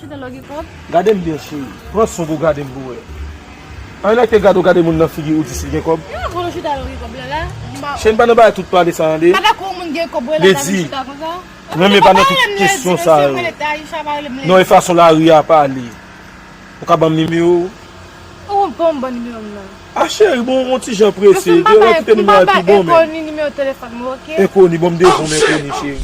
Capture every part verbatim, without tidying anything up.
Chita lò gen kòb. Gade m byen, cheri. Pran swen pou w gade m pou w wè. Ann rete gade w gade moun nan figi, ou di si l gen kòb. Yon gwo chita lò gen kòb la la. Cheri, m pa nan bagay tout pale sa, tande. M pa dakò moun gen kòb, wè la, ta vin chita konsa. Renmen pa nan tout kesyon sa yo. Non, e fason lari a pale. Ou ka ban m nimewo w? Ou ban m, ban nimewo m nan. A cheri, bon, yon ti jan prese. Paske m pa bay, m pa bay Enkoni nimewo telefòn mwen, oke? Enkoni, bon, m devon m Enkoni, cheri.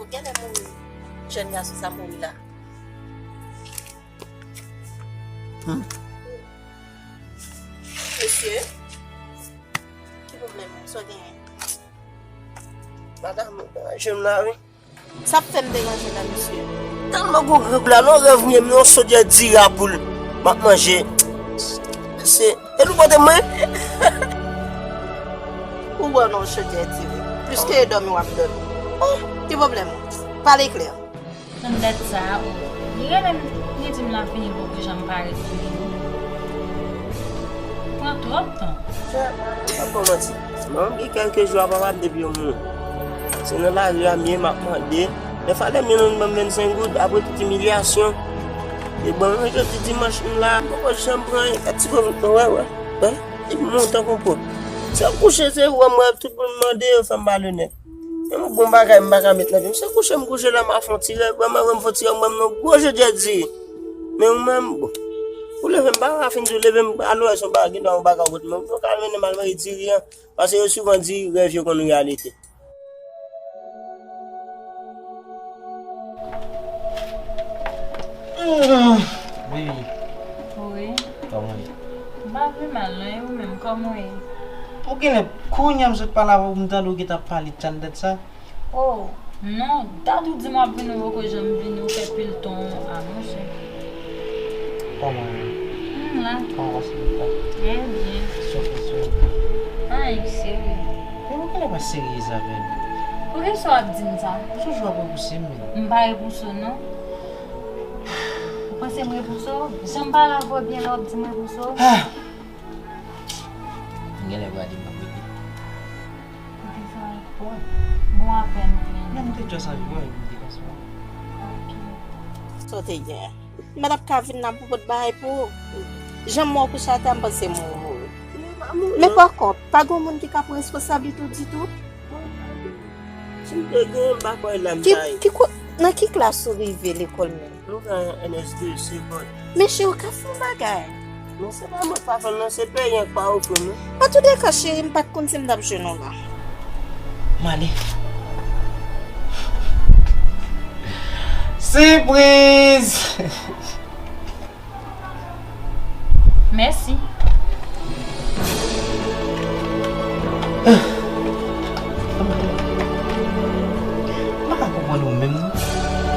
Ou genlè mouri. Jèn gason sa mouri la. Hmm. Mesye, ki pwoblèm ou? Sa w genyen? Madanm, ou deranje m la, wi. Sa ap fè m deranje la, mesye? Tèlman gwo grangou la, non, rèv m ye, m nan yon chodyè diri a poul m ap manje. Mesye, e nou pote mwen? Ou wè non chodyè diri. Plis ke e dòmi w ap dòmi. Oh, ki pwoblèm ou? Pale klè. Nan dat sa a, oh, li rele m, li di m l ap vini, bon, pou janm parèt pou li. Pran twòp tan. Sa, m p ap ba w manti. Manman m gen kèlke jou apa m depi yo mouri. Se nan lari a m ye, m ap mande. Lè falè m ye, nou ban m vennsenk goud, apre tout imilyasyon. E bon, jodi dimanch m la, m poko janm pran anyen. Gad ti gwo, wè, wè, wè. Depi m montan konpò. Se m kouche, se ou wè m wè tout moun mande, yo fè m malonèt. E yon bon bagay m pa ka met nan vi m. Se kouche m kouche la, m a fè yon ti rèv, wè m wè m fè yon ti rèv, m wè m nan gwo chodyè diri. Men ou menm, bon. Ou leve m pa ka fin di w leve m, alò, se yon bagay, gen dwa yon bagay ou kote, men ou ka mennen m al manje diri an. Paske yo souvan di rèv yo konn reyalite. Mm, baby. Wi. Kòman w ye? M pa pi mal non, e ou menm, kòman w ye? Ou genlè kounye a m sot pale avè w, m tande w gentan ap pale tchandat sa. Oh, non, dat ou di m w ap vini, ou poko janm vini, ou fè pil tan a, monchè. Kòman w ye? M la. Kòman w pase jouk la? Trè byen. Sa w fè serye? Anyen k serye. Men poukisa w pa serye avè m? Poukisa w ap di m sa? Ou toujou ap repouse m, men. M pa repouse w, non. Ou panse m repouse w? Jan m pale avè w byen la, w ap di m repouse w? Ah! M genlè prale, m ap rete. Poukisa? Wi. Bon apèn ou menm. Non, m te djòs anvi wè, m te panse w. Ok. Sa w te gen? M pa t ap ka vin la pou pot bagay pou ou. Jan m wè w kouche atè a, m panse m wè w mouri. Men pa mouri, non. Men pòkò, pa gen moun ki ka pran responsablite ou ditou? Si m te gen, m pa kwè la m ta ye. Ki, ki ko-, nan ki klas ou rive lekòl menm? Nou gen N S de, se bon. Men cheri, w ka fè yon bagay. Men se pa mwen k pa fè l non, se peyi an k pa ofri m li. Antouleka, cheri, m pa t konn si m t ap jwenn ou la. M ale. Sipriz! Mèsi. M pa ka konprann ou menm, non.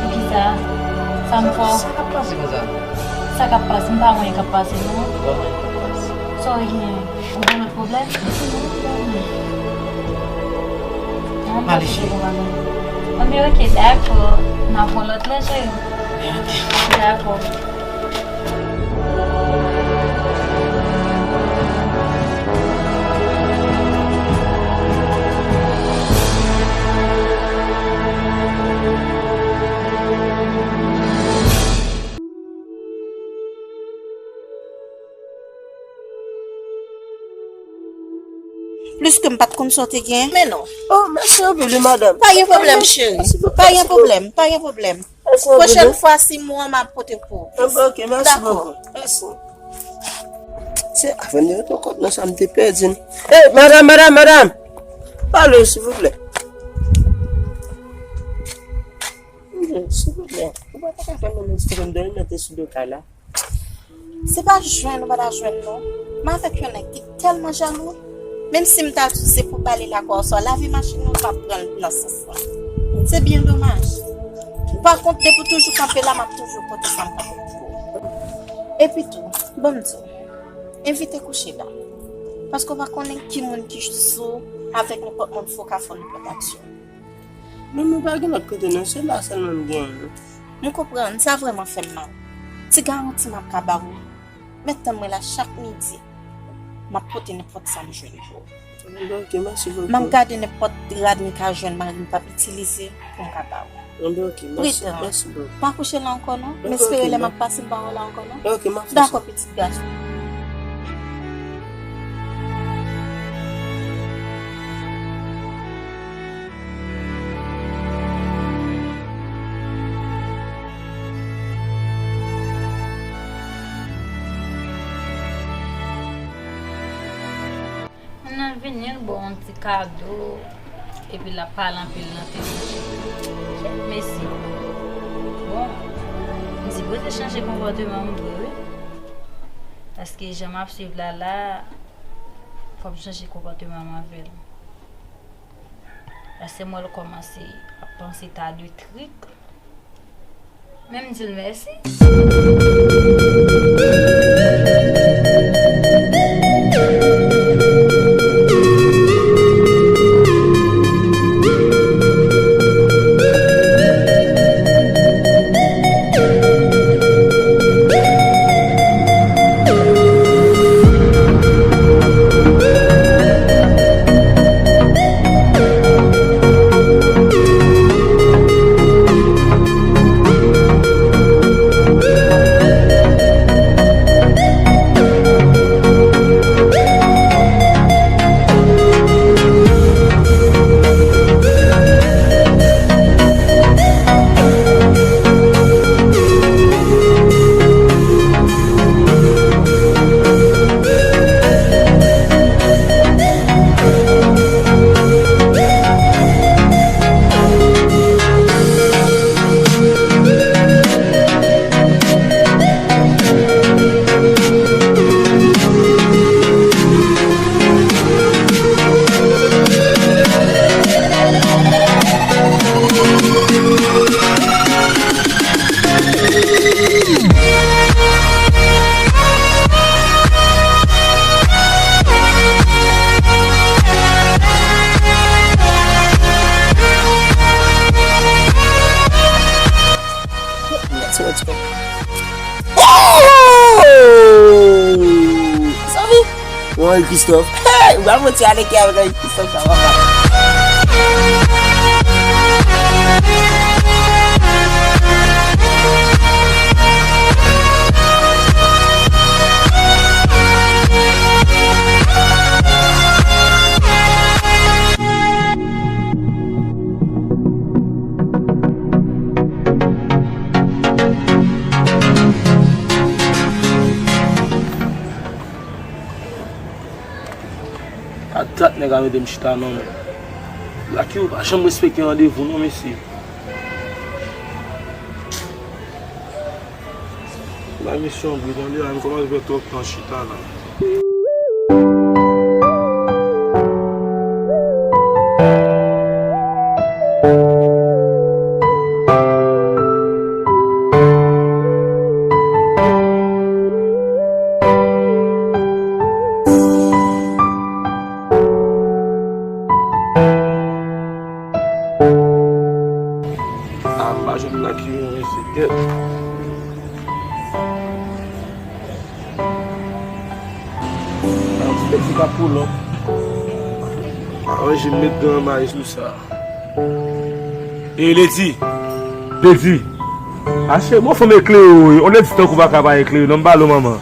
Poukisa? Sa m fè w? Sa k ap pase konsa? Sa k ap pase? M pa wè anyen k ap pase, non. Ou pa wè anyen k ap pase. Sa w gen? Ou gen lòt pwoblèm? Anben, oke, dakò. N ap wè lòt lè, cheri. Dakò. Pliske m pa t konn sa w te gen, men non. Oh, mèsi anpil, wi, madanm. Pa gen pwoblèm, cheri. Pa gen pwoblèm, pa gen pwoblèm. Pwochèn fwa, si m wè w, m ap pote pou ou. Ah, bon, ok, mèsi bokou. Mèsi. Se avan de yon kòb nan sa m te pèdi. Hey, madanm, madanm, madanm! Alo, silvouplè. Silvouplè. Ou pa ta ka fè m yon ti tren de mete sou do kay la? Se pa jwenn ou pa ta jwenn non. M avèk yon nèg ki tèlman jalou. Menm si m ta di w se pou bale lakwa w swa lave machin nan, ou p ap pran l nan sans lan. Se byen domaj. Pa kont, depi w toujou kanpe la, m ap toujou pote sa m kapab pou ou. Epi tou, ban m di w, evite kouche la. Paske w pa konnen ki moun ki sou avèk nenpòt moun, fè w ka fè w nenpòt aksyon. Men mwen pa gen lòt kote non, se la sèlman m genyen. M konprann, sa vrèman fè m mal. Ti garanti m ap ka ba ou. Men tann mwen la chak midi. M ap pote nenpòt sa m jwenn pou ou. Anben, ok, mèsi bokou. M ap gade nenpòt rad m ka jwenn mari m p ap itilize pou m ka ba ou. Anben, ok, mèsi, mèsi bokou. Pa kouche la ankò non. M espere lè m ap pase m pa wè w la ankò non. Ok, m ap fè sa. Dakò, pitit gason. Moun nan vini, l ba w yon ti kado, epi l ap pale anpil nan telefòn. Mesye, bon, m sipoze chanje konpòteman m vre, wi. Paske jan m ap swiv la, la, fò m chanje konpòteman m avè l. Paske m wè l kòmanse ap panse ta de trik. Men m di l mèsi. Mèt sou wòch kòb. Oh! Zanmi! Mwen, Henri Christophe. Hey! Ou pral fè yon ti ale kè avèk Henri Christophe, sa papa. A dat nèg la mete m chita non men. Black Yo pa janm respekte randevou non mesye. Bay misyon bri tande, a m kòmanse fè twòp tan chita la. Ti bèt li ka pull up. Aranje m met granmay sou sa. E Ledi. Ledi. Ache, bon fanm eklere wi. On Ledi tankou pa ka pa eklere. Non, m pale w manman.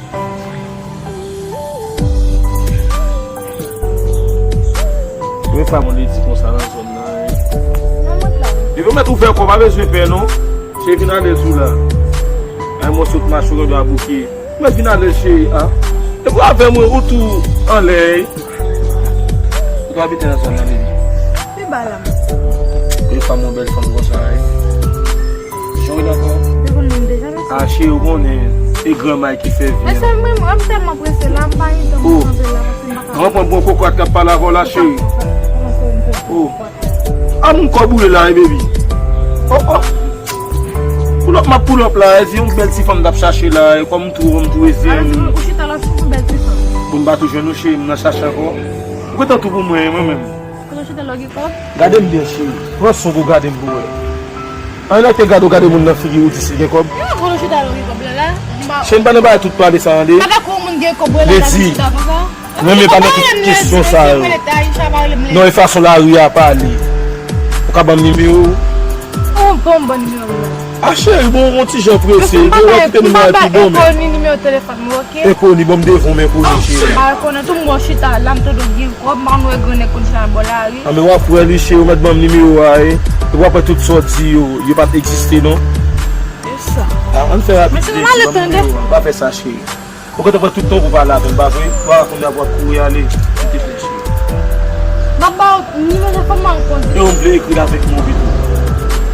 Premye fwa m wè Ledi konsa nan zòn nan, wi. Depi w mèt ouvè kò w, pa bezwen pè non. Se vin alèz ou la. Ay mwen sot mache w gen dwa bouke. Mwen vin alèz cheri a. Epi w avè mwen ou tou anlè. Ou tou abite nan zòn nan, baby? Pi ba la, mwen. Premye fwa m wè bèl fanm konsa, wi. Jan w ye ankò? Ou te konn mwen deja, mèsi. A, cheri, ou konnen, se granmay ki fè vi a. Mèsi, mwen, mwen, m tèlman prese la, m pa gen tan pou m kanpe la, paske m pa ka. Mwen pran bon kokorat k ap pale avè w la, cheri. Oh. A, moun kò boule la, wi, baby. Oh, oh. Pull up, m ap pull up la, e se yon bèl ti fanm m t ap chache la, e kòm m tou, m tou ezi. Alò, ou chita la, sou yon bèl ti fanm. Bon, m pa tou jwenn ou, cheri, m nan chache ankò. Ou gentan tou pou mwen, mwen menm. Kote w chita la, w gen kòb? Gade m byen, cheri. Pran swen w pou w gade m pou w wè. Ann rete gade w, gade moun nan figi, ou di si l gen kòb. Yo, kote w chita la, w gen kòb la, la? Cheri, m pa nan bagay tout pale sa, tande. Pa dakò, moun gen kòb, wè, la, gade chita konsa. Mwen menm pa nan tout kesyon sa yo. Non, e fason lari a pale. Ou ka ban m nimewo w? Ou bon, m ban nimewo w. A cheri, bon, on ti jan prese. Yo, kite nimewo a pi bon, men. Enkoni, nimewo telefòn mwen, oke? Enkoni, bon, m devan w, men, enkoni, cheri. M pa konnen tou, m wè w chita la, m tande w gen kòb, m pa konn wè grann nèg konn chita nan bò lari. A, men w ap wè li, cheri, ou mèt ban m nimewo a, e. Epi w ap wè tout sa w di yo, yo pa t egziste, non. E sa. A, ann fè rapid, Ledi, ban m nimewo a. Pa fè sa, cheri. Ou gentan pran tout tan pou pale avè m, pa vre? Vwala kounye a pou w ap kouri ale. Silteplè, cheri. M ap ba w nimewo telefòn mwen, konnen. E ou vle ekri l avèk mo pito.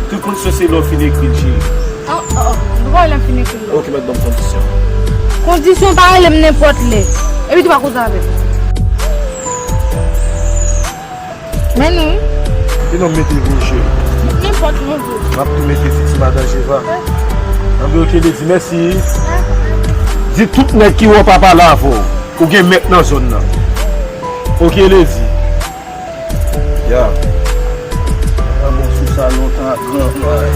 Tout kondisyon se lè w fin ekri l, cheri. Oh, oh, oh. M pa vle m fin ekri l. Ok, mèt ban m kondisyon. Kondisyon pa rele m nenpòt lè. Epi tou pa koze avè m. Men non. Ki non m mete vre, cheri? Nenpòt non tou. M ap tou mete Fiti Madan Jeva. Anben, oke, Ledi, mèsi. Di tout nèg ki wè w pa pale avè w, ou gen mèt nan zòn nan. Oke, Ledi. Ya. Mwen bon sou sa lontan ak gran mwen.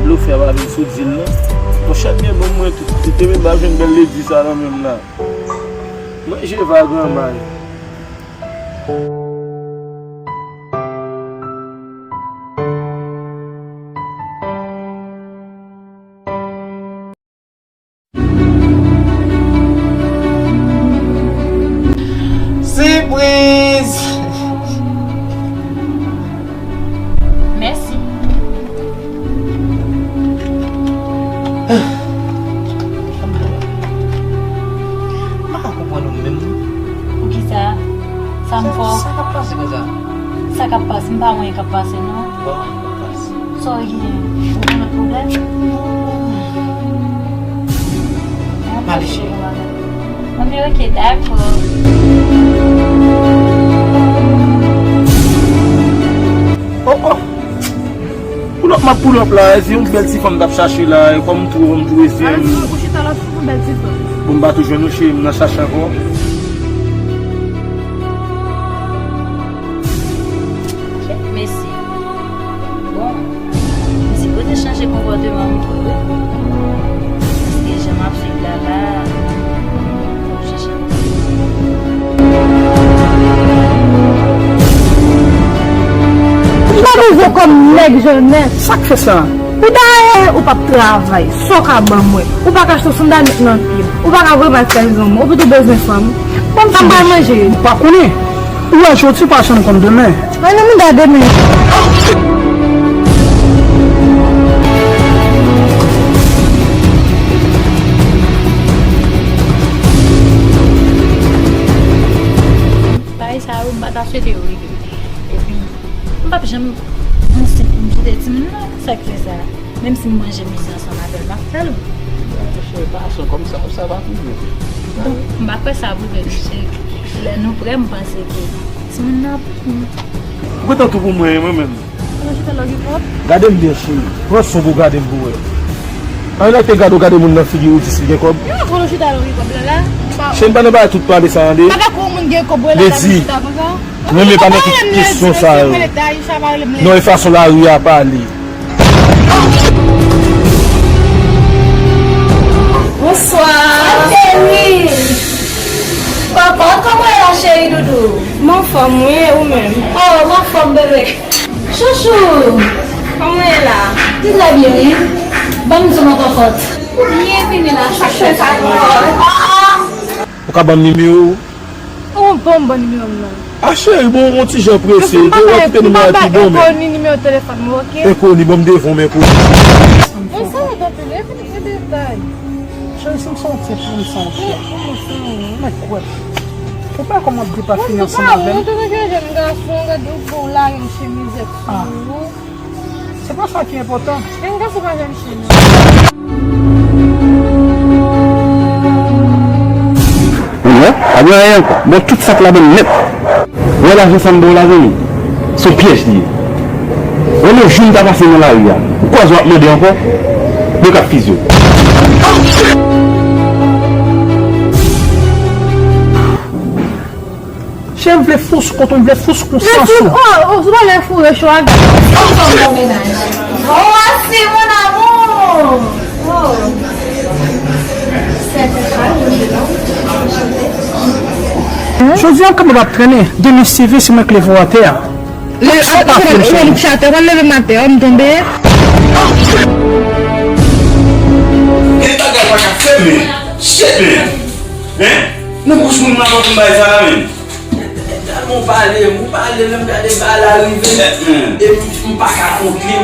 Blofè pa vin sou di l non. Monchè, byen bon mwen tou. Si te vin pa jwenn bèl Ledi sa nan men m la. Mwen Jeva granmay. Sipriz! Mèsi. M pa ka konprann ou menm non. Poukisa? Sa m fè w? Sa k ap pase konsa? Sa k ap pase? M pa wè anyen k ap pase non. Bon, anyen k ap pase. Sa w gen? Ou gen lòt pwoblèm? Pale cheri. Anben, oke, dakò. Oh, oh. Pull up, m ap pull up la, e se yon bèl ti fanm m t ap chache la, e kòm m tou, m tou ezi. Alò, ou chita la, sou yon bèl ti fanm. Bon, m pa tou jwenn ou, cheri, m nan chache ankò. Kèt mesye. Bon, m sipoze chanje konpòteman m tou wi. Paske jan m ap swiv la la, fò m chanje. M pa bezwen kòm nèg Jannès. Sa k fè sa? Ou dayè, ou p ap travay. Sa w ka ban mwen? Ou pa ka achte yon sandal met nan pye m. Ou pa ka voye m al fè zong mwen. Ou pito bezwen fanm. Ban m sa m pral manje. M pa konnen. Ou wè jodi, pa janm konn demen. Mwen nan mouda demen. Bagay sa yo, m pa ta swete yo rive. Epi, m p ap janm ansent pou m kite timoun nan. Sa k fè sa? Menm si m manje mizè ansanm avè l, m ap fè l. Cheri, pa son kòm sa, sa va pi byen. Bon, m pa kwè sa pou vre, mesye. Lè nou prè, m panse ke timoun nan ap vini. Ou gentan tou pou mwen, mwen menm. Kote w chita la, w gen kòb? Gade m byen, cheri. Pran swen pou w gade m pou w wè. Ann rete gade w, gade moun nan figi, ou di si l gen kòb. Yo, kote w chita la, w gen kòb la, la? Cheri, m pa nan bagay tout pale sa, tande. Pa dakò, moun gen kòb, wè, la, Ledi. Chita konsa. Mwen menm pa nan tout kesyon sa yo. Non, e fason lari a pale. Trè byen, wi. Ban m di w yon kòkòt. Byenvini la, chèche sa. Ou ka ban m nimewo w? Ou bon, ban m nimewo m nan. A cheri, bon, yon ti jan prese. Devan, kite nimewo a pi bon, men. Enkoni nimewo telefòn mwen, oke? Enkoni, ban m devan w, men, enkoni. Mwen sa yo tanpil, epi gen detay. Cheri, si m se yon tip, m se yon tip. Men kwè. Ou pa kòman ap depafini ansanm avè m. Mwen te wè jèn gason, gade w bon la, yon chemiz sou ou. Se pa sa ki enpòtan. Jèn gason pa jèn fi, non. Ou wè, pa gen anyen ankò. Bon, tout sa k ladan l nèt. Wè lajan sa m ba w la, zanmi. Se yon pyèj li ye. Wè, lòt jou m ta pase nan lari a, ou kwè w ap mande ankò? Mwen k ap fize w. Chè, m vle fous kont ou, m vle fous konsans ou. Oh, oh, ou pa lè foure cho a gad. Ou fè yon bon mennaj. Oh, merci, mon amour. Oh. Jodi a, m kapab ap trennen. Demen si Dye vle, se mwen k leve w atè a. Sa pa fè m, cheri. Leve m atè, w al leve m atè, m tonbe. Gen bagay pa ka fè, men. Shit, man. Hein? Nan bouch moun nan pou m bay sa la menm. Tèlman w pale, ou pale menm gade bagay la rive. Epi m pa ka kontni.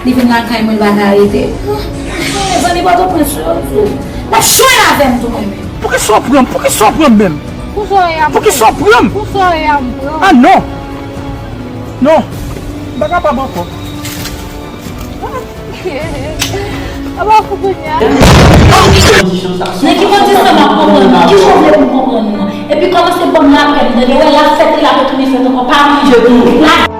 Li vin lakay mwen, li pa ka rete. Mezanmi, Pòtoprens yo tou. N ap jwenn avè m tou mwen menm. Poukisa w pran m? Poukisa w pran m menm? Poukisa w pran m? Poukisa w pran m? Ah non. Non. M pa kapab ankò. Aba fou kounye a. Nan ki kondisyon m ap konprann ou? Ki jan w vle pou m konprann ou? Epi kòmanse ban m lapèn, tande, wè, l ap fèt, li ap retounen fèt ankò, pa manje tou.